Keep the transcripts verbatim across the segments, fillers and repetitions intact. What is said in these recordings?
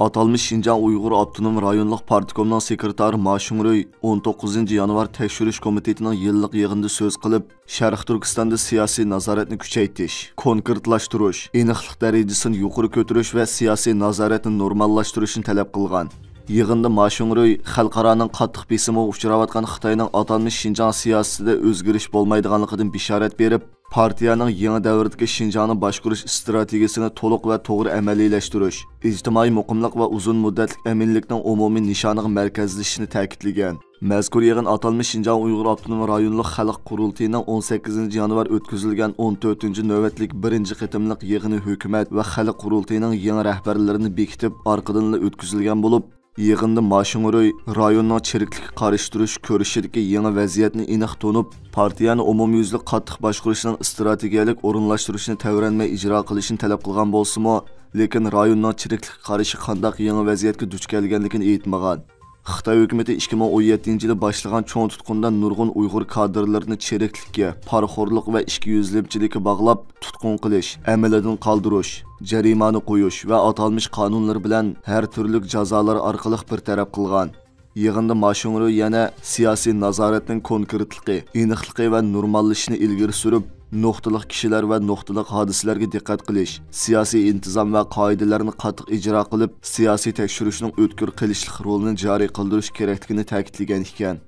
ئاتالمىش شىنجاڭ ئۇيغۇر ئاپتونوم رايونلۇق پارتكومنىڭ سېكرېتارى ما شۇڭرۇي ئون توققۇزىنچى يانۋار تەكشۈرۈش كومىتېتىنىڭ يىللىق يىغىنىدا سۆز قىلىپ، شەرقىي تۈركىستاندا سىياسىي نازارەتنى كۈچەيتىش، كونكرېتلاشتۇرۇش، ئېنىقلىق دەرىجىسىنى يۇقىرى كۆتۈرۈش ۋە سىياسىي نازارەتنى نورماللاشتۇرۇشنى تەلەپ قىلغان. يىغىندا ما شۇڭرۇي خەلقئارانىڭ قاتتىق بېسىمىغا ئۇچراۋاتقان خىتاينىڭ ئاتالمىش شىنجاڭ سىياسىتىدە ئۆزگىرىش بولمايدىغانلىقىدىن بېشارەت بېرىپ، پارتىيەنىڭ يېڭى دەۋردىكى شىنجاڭنى باشقۇرۇش ئىستراتېگىيىسىنى تولۇق ۋە توغرا ئەمەلىيلەشتۈرۈش، ئىجتىمائىي مۇقىملىق ۋە ئۇزۇن مۇددەتلىك ئەمىنلىكنىڭ ئومۇمىي نىشانىغا مەركەزلىشىشنى تەكىتلىگەن. مەزكۇر يىغىن ئاتالمىش شىنجاڭ ئۇيغۇر ئاپتونوم رايونلۇق خەلق قۇرۇلتىيىنىڭ ئون سەككىزىنچى يانۋار ئۆتكۈزۈلگەن ئون تۆتىنچى نۆۋەتلىك بىرىنچى قېتىملىق يىغىنى ھۆكۈمەت ۋە خەلق قۇرۇلتىيىنىڭ يېڭى رەھبەرلىرىنى بېكىتىپ، ئارقىدىنلا ئۆتكۈزۈلگەن بولۇپ، يىغىندا ما شۇڭرۇي رايوننىڭ چىرىكلىككە قارشى تۇرۇش كۈرىشىدىكى يېڭى ۋەزىيەتنى ئېنىق تونۇپ، پارتىيەنى ئومۇميۈزلۈك قاتتىق باشقۇرۇشنىڭ ئىستراتېگىيەلىك ئورۇنلاشتۇرۇشىنى تەۋرەنمەي ئىجرا قىلىشنى تەلەپ قىلغان بولسىمۇ، لېكىن رايوننىڭ چىرىكلىككە قارشى قانداق يېڭى ۋەزىيەتكە دۇچ كەلگەنلىكىنى ئېيتمىغان. خىتاي ھۆكۈمىتى ئىككى مىڭ ئون يەتتىنچى يىلى باشلىغان چوڭ تۇتقۇندا نۇرغۇن ئۇيغۇر كادىرلىرىنى چىرىكلىككە، پارىخورلۇق ۋە ئىچكى يۈزلىمىچىلىككە باغلاپ، تۇتقۇن قىلىش، ئەمەلدىن قالدۇرۇش، جەرىمانە قويۇش ۋە ئاتالمىش قانۇنلىرى بىلەن ھەر تۈرلۈك جازالار ئارقىلىق بىر تەرەپ قىلغان. يىغىندا ما شۇڭرۇي يەنە سىياسىي نازارەتنىڭ كونكرېتلىقى، ئېنىقلىقى ۋە نورماللىشىشىنى ئىلگىرى سۈرۈپ، نۇقتىلىق كىشىلەر ۋە نۇقتىلىق ھادىسىلەرگە دىققەت قىلىش، سىياسىي ئىنتىزام ۋە قائىدىلەرنى قاتتىق ئىجرا قىلىپ، سىياسىي تەكشۈرۈشنىڭ ئۆتكۈر قىلىشلىق رولىنى جارى قىلدۇرۇش كېرەكلىكىنى تەكىتلىگەن ئىكەن.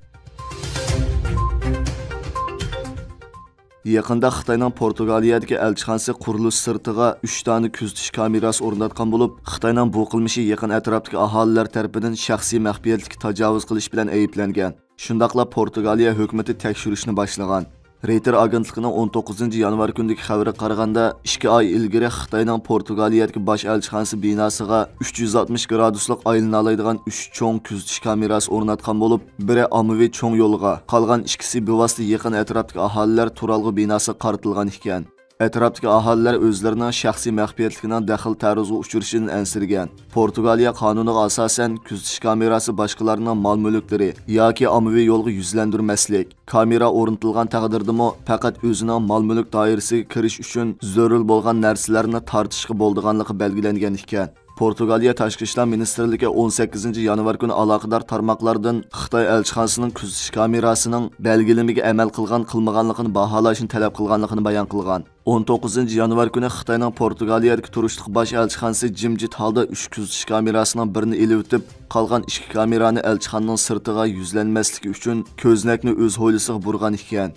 يېقىندا خىتاينىڭ پورتۇگالىيەدىكى ئەلچىخانىسى قۇرۇلۇش سىرتىغا ئۈچ دانە كۆزىتىش كامېراسى ئورناتقان بولۇپ، خىتاينىڭ بۇ قىلمىشى يېقىن ئەتراپتىكى ئاھالىلەر تەرىپىدىن شەخسىي مەخپىيەتلىككە تاجاۋۇز قىلىش بىلەن ئەيىبلەنگەن. شۇنداقلا پورتۇگالىيە ھۆكۈمىتى تەكشۈرۈشنى باشلىغان. رېيتېر ئاگېنتلىقىنىڭ ئون توققۇزىنچى يانۋار كۈنىدىكى خەۋىرىگە قارىغاندا، ئىككى ئاي ئىلگىرى خىتاينىڭ پورتۇگالىيەدىكى باش ئەلچىخانىسى بىناسىغا ئۈچ يۈز ئاتمىش گرادۇسلۇق ئايلىنالايدىغان ئۈچ چوڭ كۆزىتىش كامېراسى ئورناتقان بولۇپ، بىرى ئاممىۋى چوڭ يولغا، قالغان ئىككىسى بىۋاسىتە يېقىن ئەتراپتىكى ئاھالىلەر تۇرالغۇ بىناسىغا قارىتىلغان ئىكەن. ئەتراپتىكى ئاھالىلەر ئۆزلىرىنىڭ شەخسىي مەخپىيەتلىكىنىڭ دەخلى تەرۇزىغا ئۇچرىشىدىن ئەنسىرىگەن. پورتۇگالىيە قانۇنىغا ئاساسەن، كۆزىتىش كامېراسى باشقىلارنىڭ مال-مۈلۈكلىرى ياكى ئاممىۋى يولغا يۈزلەندۈرمەسلىك، كامېرا ئورنىتىلغان تەقدىردىمۇ پەقەت ئۆزىنىڭ مال-مۈلۈك دائىرىسىگە كىرىش ئۈچۈن زۆرۈر بولغان نەرسىلەرنى تارتىشقا بولىدىغانلىقى بەلگىلەنگەن ئىكەن. پورتۇگالىيە تاشقى ئىشلار مىنىستىرلىكى ئون سەككىزىنچى يانۋار كۈنى ئالاقىدار تارماقلاردىن خىتاي ئەلچىخانىسىنىڭ كۆزىتىش كامېراسىنىڭ بەلگىلىمىگە ئەمەل قىلغان-قىلمىغانلىقىنى باھالاشنى تەلەپ قىلغانلىقىنى بايان قىلغان. ئون توققۇزىنچى يانۋار كۈنى خىتاينىڭ پورتۇگالىيەدىكى تۇرۇشلۇق باش ئەلچىخانىسى جىمجىت ھالدا ئۈچ كۆزىتىش كامېراسىنىڭ بىرىنى ئېلىۋېتىپ، قالغان ئىككى كامېرانى ئەلچىخانىنىڭ سىرتىغا يۈزلەنمەسلىكى ئۈچۈن كۆزنەكنى ئۆز ھويلىسىغا بۇرىغان ئىكەن.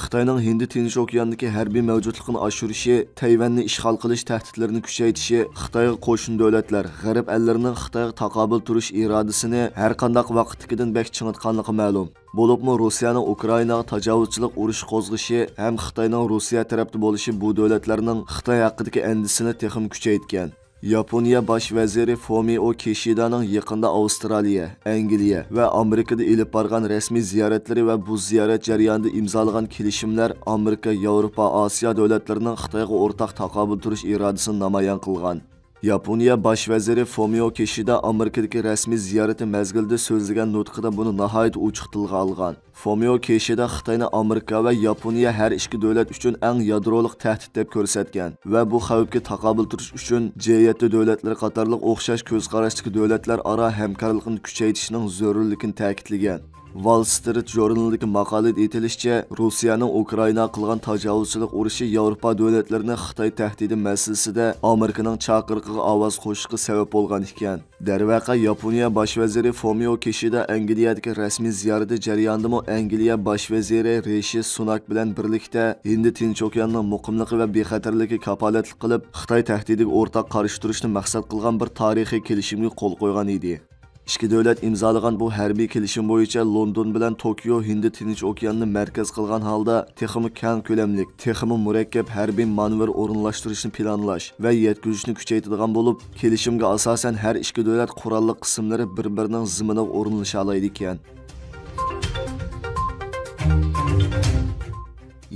خىتاينىڭ ھىندى تىنچ ئوكياندىكى ھەربىي مەۋجۇتلۇقىنى ئاشۇرۇشى، تەيۋەننى ئىشغال قىلىش تەھدىتلىرىنى كۈچەيتىشى خىتايغا قوشنا دۆلەتلەر، غەرب ئەللىرىنىڭ خىتايغا تاقابىل تۇرۇش ئىرادىسىنى ھەرقانداق ۋاقىتتىكىدىن بەك چىڭىتقانلىقى مەلۇم. بولۇپمۇ روسىيەنىڭ ئۇكرائىناغا تاجاۋۇزچىلىق ئۇرۇشى قوزغىشى ھەم خىتاينىڭ روسىيە تەرەپتە بولۇشى بۇ دۆلەتلەرنىڭ خىتاي ھەققىدىكى ئەندىشىسىنى تېخىمۇ كۈچەيتكەن. ياپونىيە باش ۋەزىرى فۇمىئو كىشىدانىڭ يېقىندا ئاۋسترالىيە، ئەنگلىيە ۋە ئامېرىكىدا ئېلىپ بارغان رەسمىي زىيارەتلىرى ۋە بۇ زىيارەت جەريانىدا ئىمزالىغان كېلىشىملەر ئامېرىكا، ياۋروپا، ئاسىيا دۆلەتلىرىنىڭ خىتايغا ئورتاق تاقابىل تۇرۇش ئىرادىسىنى نامايان قىلغان. ياپونىيە باش ۋەزىرى فۇمىئو كىشىدا ئامېرىكىدىكى رەسمىي زىيارىتى مەزگىلىدە سۆزلىگەن نۇتقىدا بۇنى ناھايىتى ئوچۇق تىلغا ئالغان. فۇمىئو كىشىدا خىتاينى ئامېرىكا ۋە ياپونىيە ھەر ئىككى دۆلەت ئۈچۈن ئەڭ يادرولۇق تەھدىت دەپ كۆرسەتكەن ۋە بۇ خەۋپكە تاقابىل تۇرۇش ئۈچۈن جى يەتتە دۆلەتلىرى قاتارلىق ئوخشاش كۆز قاراشتىكى دۆلەتلەر ئارا ھەمكارلىقنى كۈچەيتىشنىڭ زۆرۈرلۈكىنى تەكىتلىگەن. ۋال سترىت ژۇرنىلىدىكى ماقالىدە ئېيتىلىشىچە، روسىيەنىڭ ئۇكرائىنا قىلغان تاجاۋۇزچىلىق ئۇرۇشى ياۋروپا دۆلەتلىرىنى خىتاي تەھدىتى مەسىلىسىدە ئامېرىكىنىڭ چاقىرىقىغا ئاۋاز قوشۇشقا سەۋەب بولغان ئىكەن. دەرۋەقە، ياپونىيە باش ۋەزىرى فۇمىئو كىشىدا ئەنگلىيەدىكى رەسمىي زىيارىتى جەريانىدىمۇ ئەنگلىيە باش ۋەزىرى رىشى سۇناك بىلەن بىرلىكتە ھىندى تىنچ ئوكياننىڭ مۇقىملىقى ۋە بىخەتەرلىكىگە كاپالەتلىك قىلىپ، خىتاي تەھدىتىگە ئورتاق قارشى تۇرۇشنى مەقسەت قىلغان بىر تارىخىي كېلىشىمگە قول قويغان ئىدى. ئىككى دۆلەت ئىمزالىغان بۇ ھەربىي كېلىشىم بويىچە لوندون بىلەن توكيو ھىندى تىنچ ئوكياننى مەركەز قىلغان ھالدا تېخىمۇ كەڭ كۆلەملىك، تېخىمۇ مۇرەككەپ ھەربىي مانېۋىر ئورۇنلاشتۇرۇشنى پىلانلاش ۋە يەتكۈزۈشنى كۈچەيتىدىغان بولۇپ، كېلىشىمگە ئاساسەن ھەر ئىككى دۆلەت قوراللىق قىسىملىرى بىر-بىرىنىڭ زېمىنىغا ئورۇنلىشالايدىكەن.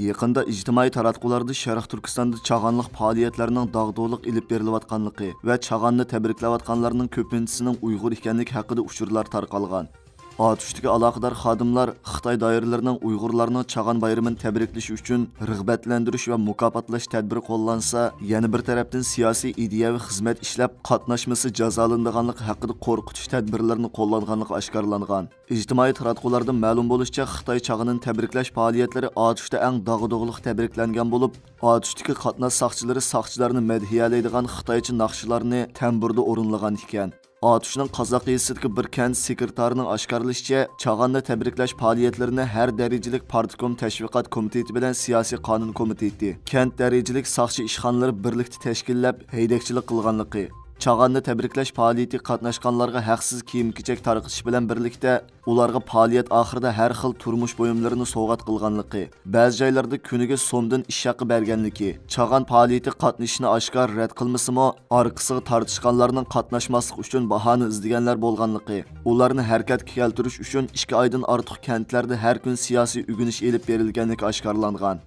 يېقىندا ئىجتىمائىي تاراتقۇلاردا شەرقىي تۈركىستاندا چاغانلىق پائالىيەتلەرنىڭ داغدۇغىلىق ئېلىپ بېرىلىۋاتقانلىقى ۋە چاغاننى تەبرىكلەۋاتقانلارنىڭ كۆپىنچىسىنىڭ ئۇيغۇر ئىكەنلىكى ھەققىدە ئۇچۇرلار تارقالغان. ئاتۇشتىكى ئالاقىدار خادىملار خىتاي دائىرىلىرىنىڭ ئۇيغۇرلارنىڭ چاغان بايرىمىنى تەبرىكلىشى ئۈچۈن رىغبەتلەندۈرۈش ۋە مۇكاپاتلاش تەدبىرى قوللانسا، يەنە بىر تەرەپتىن سىياسىي ئىدىيەۋى خىزمەت ئىشلەپ قاتناشمىسا جازالىنىدىغانلىقى ھەققىدە قورقۇتۇش تەدبىرلىرىنى قوللانغانلىقى ئاشكارىلانغان. ئىجتىمائىي تاراتقۇلاردىن مەلۇم بولۇشىچە، خىتاي چاغىنىنى تەبرىكلەش پائالىيەتلىرى ئاتۇشتا ئەڭ داغدۇغىلىق تەبرىكلەنگەن بولۇپ، ئاتۇشتىكى قاتناش ساقچىلىرى ساقچىلارنى مەدھىيەلەيدىغان خىتايچە ناخشىلارنى تەمبۇردا ئورۇنلىغان ئىكەن. ئاتۇشنىڭ قازاق يېزىسىدىكى بىر كەنت سېكرېتارىنىڭ ئاشكارىلىشىچە، چاغاننى تەبرىكلەش پائالىيەتلىرىنى ھەر دەرىجىلىك پارتكوم تەشۋىقات كومىتېتى بىلەن سىياسىي قانۇن كومىتېتى، كەنت دەرىجىلىك ساقچى ئىشخانىلىرى بىرلىكتە تەشكىللەپ، ھەيدەكچىلىك قىلغانلىقى، چاغاننى تەبرىكلەش پائالىيىتىگە قاتناشقانلارغا ھەقسىز كىيىم-كېچەك تارقىتىش بىلەن بىرلىكتە، ئۇلارغا پائالىيەت ئاخىرىدا ھەر خىل تۇرمۇش بۇيۇملىرىنى سوۋغات قىلغانلىقى، بەزى جايلاردا كۈنىگە سومدىن ئىش ھەققى بەرگەنلىكى، چاغان پائالىيىتىگە قاتنىشىشنى ئاشكارا رەت قىلمىسىمۇ، ئارقىسىغا تارتىشقانلارنىڭ قاتناشماسلىق ئۈچۈن باھانە ئىزدىگەنلەر بولغانلىقى، ئۇلارنى ھەرىكەتكە كەلتۈرۈش ئۈچۈن ئىككى ئايدىن ئارتۇق كەنتلەردە ھەر كۈنى سىياسىي ئۆگىنىش ئېلىپ بېرىلگەنلىكى ئاشكارىلانغان.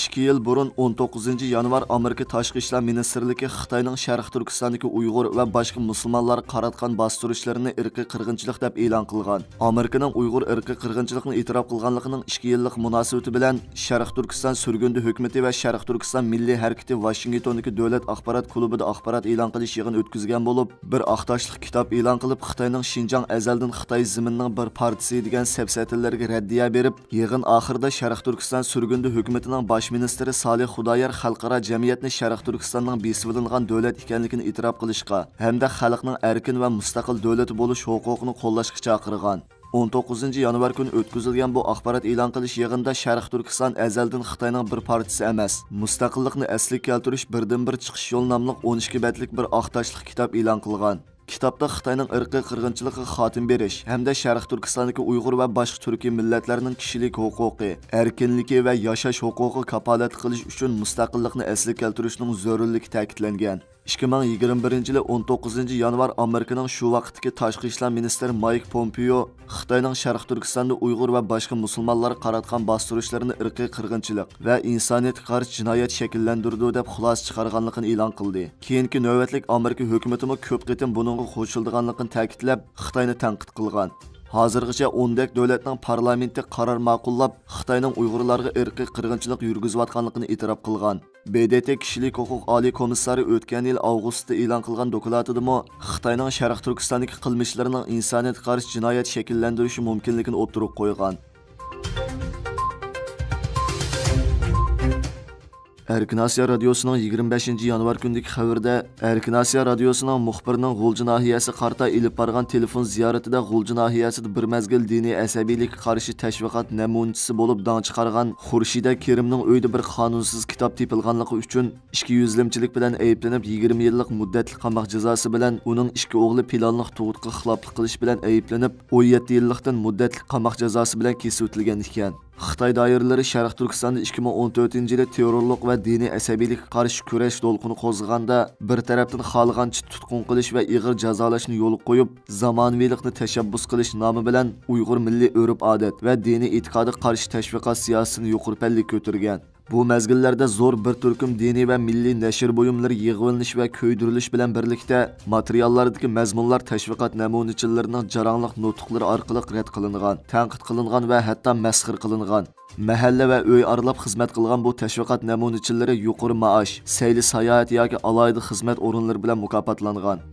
ئىككى يىل بۇرۇن، ئون توققۇزىنچى يانۋار، ئامېرىكا تاشقى ئىشلار مىنىستىرلىكى خىتاينىڭ شەرقىي تۈركىستاندىكى ئۇيغۇر ۋە باشقا مۇسۇلمانلارغا قاراتقان باستۇرۇشلىرىنى ئىرقىي قىرغىنچىلىق دەپ ئېلان قىلغان. ئامېرىكىنىڭ ئۇيغۇر ئىرقىي قىرغىنچىلىقنى ئېتىراپ قىلغانلىقىنىڭ ئىككى يىللىق مۇناسىۋىتى بىلەن، شەرقىي تۈركىستان سۈرگۈندە ھۆكۈمىتى ۋە شەرقىي تۈركىستان مىللىي ھەرىكىتى ۋاشىنگتوندىكى دۆلەت ئاخبارات كۇلۇبىدا ئاخبارات ئېلان قىلىش يىغىنى ئۆتكۈزگەن بولۇپ، بىر ئاق تاشلىق كىتاب ئېلان قىلىپ، خىتاينىڭ شىنجاڭ ئەزەلدىن خىتاي زېمىنىنىڭ بىر پارچىسى دېگەن سەپسەتىلەرگە رەددىيە بېرىپ، يىغىن ئاخىرىدا شەرقىي تۈركىستان سۈرگۈندە ھۆكۈمىتىنىڭ باش مىنىستىرى سالىھ خۇدايار خەلقئارا جەمئىيەتنى شەرقىي تۈركىستاننىڭ بېسىۋېلىنغان دۆلەت ئىكەنلىكىنى ئېتىراپ قىلىشقا ھەمدە خەلقنىڭ ئەركىن ۋە مۇستەقىل دۆلىتى بولۇش ھوقۇقىنى قوللاشقا چاقىرغان. ئون توققۇزىنچى يانۋار كۈنى ئۆتكۈزۈلگەن بۇ ئاخبارات ئېلان قىلىش يىغىنىدا شەرقىي تۈركىستان ئەزەلدىن خىتاينىڭ بىر پارچىسى ئەمەس، مۇستەقىللىقنى ئەسلىگە كەلتۈرۈش بىردىنبىر چىقىش يولى ناملىق ئون ئىككى بەتلىك بىر ئاق تاشلىق كىتاب ئېلان قىلغان. كىتابتا خىتاينىڭ ئىرقىي قىرغىنچىلىقىغا خاتىمە بېرىش ھەمدە شەرقىي تۈركىستاندىكى ئۇيغۇر ۋە باشقا تۈركىي مىللەتلەرنىڭ كىشىلىك ھوقۇقى، ئەركىنلىكى ۋە ياشاش ھوقۇقىغا كاپالەتلىك قىلىش ئۈچۈن مۇستەقىللىقنى ئەسلىگە كەلتۈرۈشنىڭ زۆرۈرلۈكى تەكىتلەنگەن. ئىككى مىڭ يىگىرمە بىرىنچى يىلى ئون توققۇزىنچى يانۋار ئامېرىكىنىڭ شۇ ۋاقىتتىكى تاشقى ئىشلار مىنىستىرى مايك پومپېيو خىتاينىڭ شەرقىي تۈركىستاندا ئۇيغۇر ۋە باشقا مۇسۇلمانلارغا قاراتقان باستۇرۇشلىرىنى ئىرقىي قىرغىنچىلىق ۋە ئىنسانىيەتكە قارشى جىنايەت شەكىللەندۈرىدۇ، دەپ خۇلاسە چىقارغانلىقىنى ئېلان قىلدى. كېيىنكى نۆۋەتلىك ئامېرىكا ھۆكۈمىتىمۇ كۆپ قېتىم بۇنىڭغا قوشۇلىدىغانلىقىنى تەكىتلەپ، خىتاينى تەنقىد قىلغان. ھازىرغىچە ئون دەك دۆلەتنىڭ پارلامېنتى قارار ماقۇللاپ، خىتاينىڭ ئۇيغۇرلارغا ئىرقىي قىرغىنچىلىق يۈرگۈزۈۋاتقانلىقىنى ئېتىراپ قىلغان. ب د ت كىشىلىك ھوقۇق ئالىي كومىسسارى ئۆتكەن يىل ئاۋغۇستتا ئېلان قىلغان دوكلاتىدىمۇ خىتاينىڭ شەرقىي تۈركىستاندىكى قىلمىشلىرىنىڭ ئىنسانىيەتكە قارشى جىنايەت شەكىللەندۈرۈشى مۇمكىنلىكىنى ئوتتۇرىغا قويغان. ئەركىن ئاسىيا رادىيوسىنىڭ يىگىرمە بەشىنچى يانۋار كۈنىدىكى خەۋىرىدە، ئەركىن ئاسىيا رادىيوسىنىڭ مۇخبىرىنىڭ غۇلجا ناھىيەسىگە قارىتا ئېلىپ بارغان تېلېفون زىيارىتىدە غۇلجا ناھىيەسىدە بىر مەزگىل دىنىي ئەسەبىيلىككە قارشى تەشۋىقات نەمۇنىچىسى بولۇپ داڭ چىقارغان خۇرشىدە كېرىمنىڭ ئۆيىدە بىر قانۇنسىز كىتاب تېپىلغانلىقى ئۈچۈن ئىچكى يۈزلىمىچىلىك بىلەن ئەيىبلىنىپ، يىگىرمە يىللىق مۇددەتلىك قاماق جازاسى بىلەن ئۇنىڭ ئىككى ئوغلى پىلانلىق تۇغۇتقا خىلاپلىق قىلىش بىلەن ئەيىبلىنىپ، ئون يەتتە يىللىقتىن مۇددەتلىك قاماق جازاسى بىلەن كېسىۋېتىلگەن ئىكەن. خىتاي دائىرىلىرى شەرقىي تۈركىستاندا ئىككى مىڭ ئون تۆتىنچى يىلى تېررورلۇق ۋە دىنىي ئەسەبىيلىككە قارشى كۈرەش دولقۇنى قوزغىغاندا، بىر تەرەپتىن خالىغانچە تۇتقۇن قىلىش ۋە ئېغىر جازالاشنى يولغا قويۇپ، زامانىۋىلىقنى تەشەببۇس قىلىش نامى بىلەن ئۇيغۇر مىللىي ئۆرپ-ئادەت ۋە دىنىي ئېتىقادىغا قارشى تەشۋىقات سىياسىتىنى يۇقىرى پەللىگە كۆتۈرگەن. بۇ مەزگىللەردە زور بىر تۈركۈم دىنىي ۋە مىللىي نەشر بۇيۇملىرى يىغىۋېلىنىش ۋە كۆيدۈرۈلۈش بىلەن بىرلىكتە، ماتېرىياللاردىكى مەزمۇنلار تەشۋىقات نەمۇنىچىلىرىنىڭ جاراڭلىق نۇتۇقلىرى ئارقىلىق رەت قىلىنغان، تەنقىد قىلىنغان ۋە ھەتتا مەسخىرە قىلىنغان. مەھەللە ۋە ئۆي ئارىلاپ خىزمەت قىلغان بۇ تەشۋىقات نەمۇنىچىلىرى يۇقىرى مائاش، سەيلە ساياھەت ياكى ئالاھىدە خىزمەت ئورۇنلىرى بىلەن مۇكاپاتلانغان.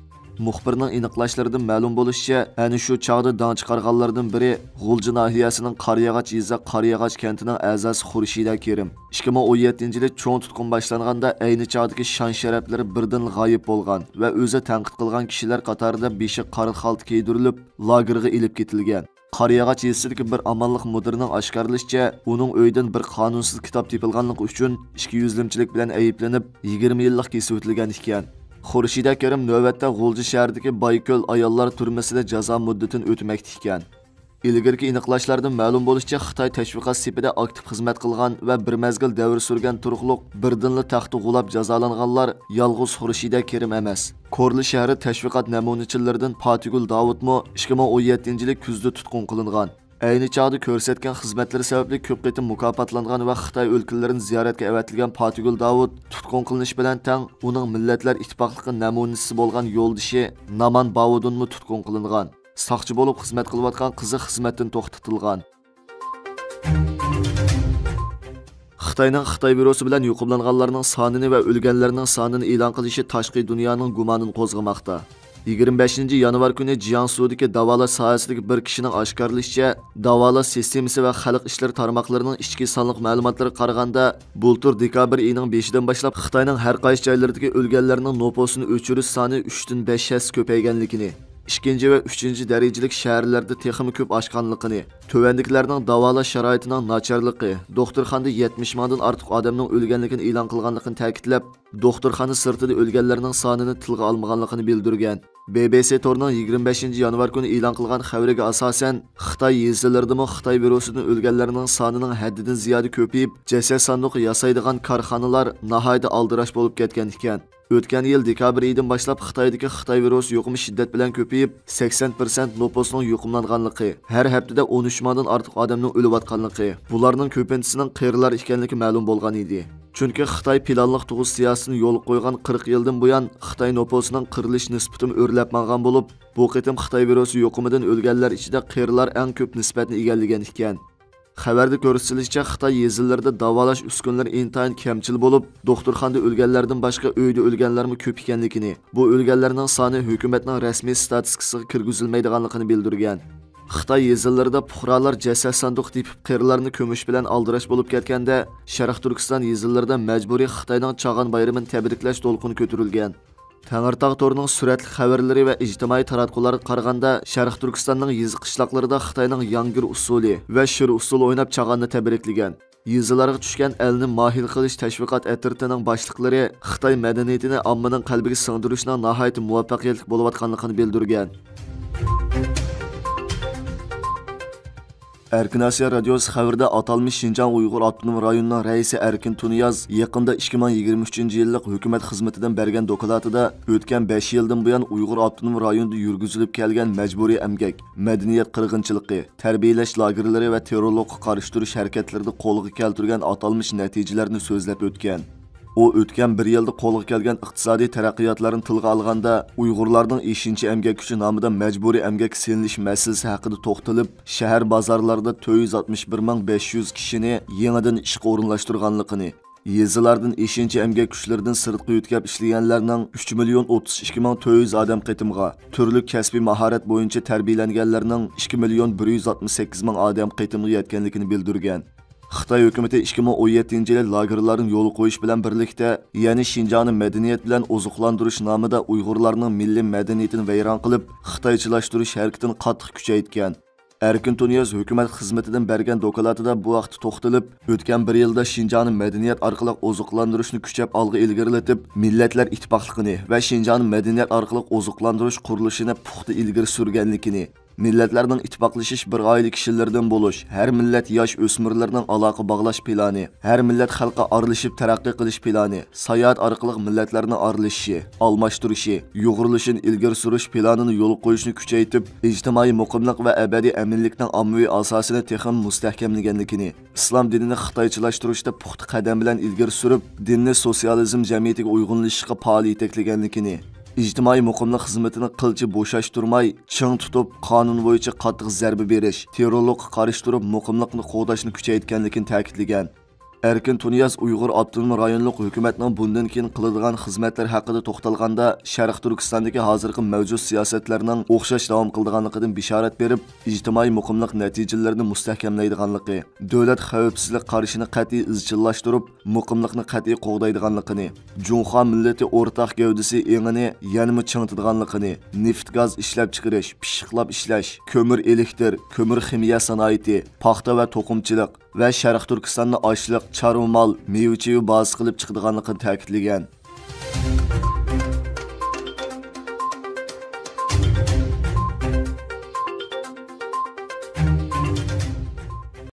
مۇخبىرنىڭ ئېنىقلاشلىرىدىن مەلۇم بولۇشىچە، ئەنە شۇ چاغدا داڭ چىقارغانلاردىن بىرى غۇلجا ناھىيەسىنىڭ قارىياغاچ يېزا قارىياغاچ كەنتىنىڭ ئەزاسى خۇرشىدە كېرىم. ئىككى مىڭ ئون يەتتىنچى يىلى چوڭ تۇتقۇن باشلانغاندا، ئەينى چاغدىكى شان-شەرەپلىرى بىردىنلا غايىب بولغان ۋە ئۆزى تەنقىد قىلغان كىشىلەر قاتارىدا بېشىغا قارا خالتا كىيدۈرۈلۈپ، لاگېرغا ئېلىپ كېتىلگەن. قارىياغاچ يېزىسىدىكى بىر ئامانلىق مۇدىرىنىڭ ئاشكارىلىشىچە، ئۇنىڭ ئۆيىدىن بىر قانۇنسىز كىتاب تېپىلغانلىقى ئۈچۈن ئىچكى يۈزلىمىچىلىك بىلەن ئەيىبلىنىپ، يىگىرمە يىللىق كېسىۋېتىلگەن ئىكەن. خۇرشىدە كېرىم نۆۋەتتە غۇلجا شەھىرىدىكى بايكۆل ئاياللار تۈرمىسىدە جازا مۇددىتىنى ئۆتىمەكتە ئىكەن. ئىلگىرىكى ئېنىقلاشلاردىن مەلۇم بولۇشىچە، خىتاي تەشۋىقات سېپىدە ئاكتىپ خىزمەت قىلغان ۋە بىر مەزگىل دەۋر سۈرگەن تۇرۇقلۇق بىردىنلا تەختە غۇلاپ جازالانغانلار يالغۇز خۇرشىدە كېرىم ئەمەس. كورلا شەھىرى تەشۋىقات نەمۇنىچىلىرىدىن پاتىگۈل داۋۇتمۇ ئىككى مىڭ ئون يەتتىنچى يىلى كۈزدە تۇتقۇن قىلىنغان. ئەينى چاغدا كۆرسەتكەن خىزمەتلىرى سەۋەبلىك كۆپ قېتىم مۇكاپاتلانغان ۋە خىتاي ئۆلكىلىرىنى زىيارەتكە ئەۋەتىلگەن پاتىگۈل داۋۇت تۇتقۇن قىلىنىش بىلەن تەڭ ئۇنىڭ مىللەتلەر ئىتتىپاقلىقى نەمۇنىسى بولغان يولدىشى نامان باۋۇدۇنمۇ تۇتقۇن قىلىنغان. ساقچى بولۇپ خىزمەت قىلىۋاتقان قىزى خىزمەتتىن توختىتىلغان. خىتاينىڭ خىتاي ۋىرۇسى بىلەن يۇقۇملانغانلارنىڭ سانىنى ۋە ئۆلگەنلەرنىڭ سانىنى ئېلان قىلىشى تاشقى دۇنيانىڭ گۇمانىنى قوزغىماقتا. يىگىرمە بەشىنچى يانۋار كۈنى جياڭسۇدىكى داۋالاش ساھەسىدىكى بىر كىشىنىڭ ئاشكارىلىشىچە، داۋالاش سىستېمىسى ۋە خەلق ئىشلىرى تارماقلىرىنىڭ ئىچكى سانلىق مەلۇماتلىرىغا قارىغاندا، بۇلتۇر دېكابىر ئېيىنىڭ بېشىدىن باشلاپ خىتاينىڭ ھەر قايسى جايلىرىدىكى ئۆلگەنلەرنىڭ نوپۇسىنى ئۆچۈرۈش سانى ئۈچتىن بەش ھەسسە كۆپەيگەنلىكىنى، ئىككىنچى ۋە ئۈچىنچى دەرىجىلىك شەھەرلەردە تېخىمۇ كۆپ ئاشقانلىقىنى، تۆۋەندىكىلەرنىڭ داۋالاش شارائىتىنىڭ ناچارلىقى، دوختۇرخانىدا يەتمىش مىڭدىن ئارتۇق ئادەمنىڭ ئۆلگەنلىكىنى ئېلان قىلغانلىقىنى تەكىتلەپ، دوختۇرخانا سىرتىدا ئۆلگەنلەرنىڭ سانىنى تىلغا ئالمىغانلىقىنى بىلدۈرگەن. بى بى سى تورىنىڭ يىگىرمە بەشىنچى يانۋار كۈنى ئېلان قىلغان خەۋىرىگە ئاساسەن، خىتاي يېزىلىرىدىمۇ خىتاي ۋىرۇسىدىن ئۆلگەنلەرنىڭ سانىنىڭ ھەددىدىن زىيادە كۆپىيىپ، جەسەت ساندۇقى ياسايدىغان كارخانىلار ناھايىتى ئالدىراش بولۇپ كەتكەن ئىكەن. ئۆتكەن يىل دېكابىر ئېيىدىن باشلاپ خىتايدىكى خىتاي ۋىرۇسى يۇقۇمى شىددەت بىلەن كۆپىيىپ، سەكسەن پىرسەنت نوپۇسنىڭ يۇقۇملانغانلىقى، ھەر ھەپتىدە ئون ئۈچ مىڭدىن ئارتۇق ئادەمنىڭ ئۆلۈۋاتقانلىقى، بۇلارنىڭ كۆپىنچىسىنىڭ قېرىلار ئىكەنلىكى مەلۇم بولغان ئىدى. چۈنكى خىتاي پىلانلىق تۇغۇت سىياسىتىنى يولغا قويغان قىرىق يىلدىن بۇيان خىتاي نوپۇسىنىڭ قىرىلىش نىسبىتىمۇ ئۆرلەپ ماڭغان بولۇپ، بۇ قېتىم خىتاي ۋىرۇسى يۇقۇمىدىن ئۆلگەنلەر ئىچىدە قېرىلار ئەڭ كۆپ نىسبەتنى ئىگىلىگەن ئىكەن. خەۋەردە كۆرسىتىلىشىچە، خىتاي يېزىلىرىدا داۋالاش ئۈسكۈنىلىرى ئىنتايىن كەمچىل بولۇپ، دوختۇرخانىدا ئۆلگەنلەردىن باشقا ئۆيدە ئۆلگەنلەرمۇ كۆپ ئىكەنلىكىنى، بۇ ئۆلگەنلەرنىڭ سانى ھۆكۈمەتنىڭ رەسمىي ستاتىستىكىسىغا كىرگۈزۈلمەيدىغانلىقىنى بىلدۈرگەن. خىتاي يېزىلىرىدا پۇقرالار جەسەت ساندۇق تېپىپ، قېرىلارنى كۆمۈش بىلەن ئالدىراش بولۇپ كەتكەندە، شەرقىي تۈركىستان يېزىلىرىدا مەجبۇرىي خىتاينىڭ چاغان بايرىمىنى تەبرىكلەش دولقۇنى كۆتۈرۈلگەن. تەڭرىتاغ تورىنىڭ سۈرەتلىك خەۋەرلىرى ۋە ئىجتىمائىي تاراتقۇلارغا قارىغاندا، شەرقىي تۈركىستاننىڭ يېزا قىشلاقلىرىدا خىتاينىڭ ياڭگىر ئۇسسۇلى ۋە شىر ئۇسسۇلى ئويناپ چاغاننى تەبرىكلىگەن. يېزىلارغا چۈشكەن ئەلنى ماھىر قىلىش تەشۋىقات ئەترىتىنىڭ باشلىقلىرى خىتاي مەدەنىيىتىنى ئاممىنىڭ قەلبىگە سىڭدۈرۈشنىڭ ناھايىتى مۇۋەپپەقىيەتلىك بولۇۋاتقانلىقىنى بىلدۈرگەن. ئەركىن ئاسىيا رادىيوسى خەۋىرىدە ئاتالمىش شىنجاڭ ئۇيغۇر ئاپتونوم رايونىنىڭ رەئىسى ئەركىن تۇنىياز يېقىندا ئىككى مىڭ يىگىرمە ئۈچىنچى يىللىق ھۆكۈمەت خىزمىتىدىن بەرگەن دوكلاتىدا ئۆتكەن بەش يىلدىن بۇيان ئۇيغۇر ئاپتونوم رايونىدا يۈرگۈزۈلۈپ كەلگەن مەجبۇرىي ئەمگەك، مەدەنىيەت قىرغىنچىلىقى، تەربىيەلەش لاگېرلىرى ۋە تېررورلۇققا قارشى تۇرۇش ھەرىكەتلىرىدە قولغا كەلتۈرگەن ئاتالمىش نەتىجىلەرنى سۆزلەپ ئۆتكەن. ئۇ ئۆتكەن بىر يىلدا قولغا كەلگەن ئىقتىسادىي تەرەققىياتلارنى تىلغا ئالغاندا، ئۇيغۇرلارنىڭ ئېشىنچا ئەمگەك كۈچى نامىدا مەجبۇرىي ئەمگەككە سېلىنىش مەسىلىسى ھەققىدە توختىلىپ، شەھەر بازارلاردا تۆت يۈز ئاتمىش بىر مىڭ بەش يۈز كىشىنى يېڭىدىن ئىشقا ئورۇنلاشتۇرغانلىقىنى، يېزىلاردىن ئېشىنچا ئەمگەك كۈچلىرىدىن سىرتقا يۆتكەپ ئىشلىگەنلەرنىڭ ئۈچ مىليون ئوتتۇز ئىككى مىڭ تۆت يۈز ئادەم قېتىمغا، تۈرلۈك كەسپىي ماھارەت بويىچە تەربىيەلەنگەنلەرنىڭ ئىككى مىليون بىر يۈز ئاتمىش سەككىز مىڭ ئادەم قېتىمغا يەتكەنلىكىنى بىلدۈرگەن. خىتاي ھۆكۈمىتى ئىككى مىڭ ئون يەتتىنچى يىلى لاگېرلارنى يولغا قويۇش بىلەن بىرلىكتە، يەنى شىنجاڭنى مەدەنىيەت بىلەن ئوزۇقلاندۇرۇش نامىدا ئۇيغۇرلارنىڭ مىللىي مەدەنىيىتىنى ۋەيران قىلىپ، خىتايچىلاشتۇرۇش ھەرىكىتىنى قاتتىق كۈچەيتكەن. ئەركىن تۇنىياز ھۆكۈمەت خىزمىتىدىن بەرگەن دوكلاتىدا بۇ ھەقتە توختىلىپ، ئۆتكەن بىر يىلدا شىنجاڭنى مەدەنىيەت ئارقىلىق ئوزۇقلاندۇرۇشنى كۈچەپ ئالغا ئىلگىرىلىتىپ، مىللەتلەر ئىتتىپاقلىقىنى ۋە شىنجاڭنى مەدەنىيەت ئارقىلىق ئوزۇقلاندۇرۇش قۇرۇلۇشىنى پۇختا ئىلگىرى سۈرگەنلىكىنى، مىللەتلەرنىڭ ئىتتىپاقلىشىش بىر ئائىلە كىشىلىرىدىن بولۇش، ھەر مىللەت ياش ئۆسمۈرلىرىنىڭ ئالاقە باغلاش پىلانى، ھەر مىللەت خەلقى ئارىلىشىپ تەرەققىي قىلىش پىلانى، ساياھەت ئارقىلىق مىللەتلەرنى ئارىلىشىشى، ئالماشتۇرۇشى، يۇغۇرۇلۇشىنى ئىلگىرى سۈرۈش پىلانىنى يولغا قويۇشنى كۈچەيتىپ، ئىجتىمائىي مۇقىملىق ۋە ئەبەدىي ئەمىنلىكنىڭ ئاممىۋى ئاساسىنى تېخىمۇ مۇستەھكەملىگەنلىكىنى، ئىسلام دىنىنى خىتايچىلاشتۇرۇشتا پۇختا قەدەم بىلەن ئىلگىرى سۈرۈپ، دىننى سوتسىيالىزم جەمئىيىتىگە ئۇيغۇنلىشىشقا پائال يېتەكلىگەنلىكىنى، ئىجتىمائىي مۇقىملىق خىزمىتىنى قىلچە بوشاشتۇرماي، چىڭ تۇتۇپ، قانۇن بويىچە قاتتىق زەربە بېرىش، تېررورلۇققا قارشى تۇرۇپ، مۇقىملىقنى قوغداشنى كۈچەيتكەنلىكىنى تەكىتلىگەن. ئەركىن تۇنىياز ئۇيغۇر ئاپتونوم رايونلۇق ھۆكۈمەتنىڭ بۇندىن كېيىن قىلىدىغان خىزمەتلىرى ھەققىدە توختالغاندا، شەرقىي تۈركىستاندىكى ھازىرقى مەۋجۇت سىياسەتلەرنىڭ ئوخشاش داۋام قىلىدىغانلىقىدىن بېشارەت بېرىپ، ئىجتىمائىي مۇقىملىق نەتىجىلىرىنى مۇستەھكەملەيدىغانلىقى، دۆلەت خەۋپسىزلىك قارىشىنى قەتئىي ئىزچىللاشتۇرۇپ، مۇقىملىقنى قەتئىي قوغدايدىغانلىقىنى، جۇڭخۇا مىللىتى ئورتاق گەۋدىسى ئېڭىنى يەنىمۇ چىڭىتىدىغانلىقىنى، نېفىت گاز ئىشلەپچىقىرىش، پىششىقلاپ ئىشلەش، كۆمۈر ئېلېكتىر، كۆمۈر خىمىيە سانائىتى، پاختا ۋە توقۇمىچىلىق ۋە شەرقىي تۈركىستاننى ئاشلىق، چارۋا مال، مېۋە چىۋە بازىسى قىلىپ چىقىدىغانلىقىنى تەكىتلىگەن.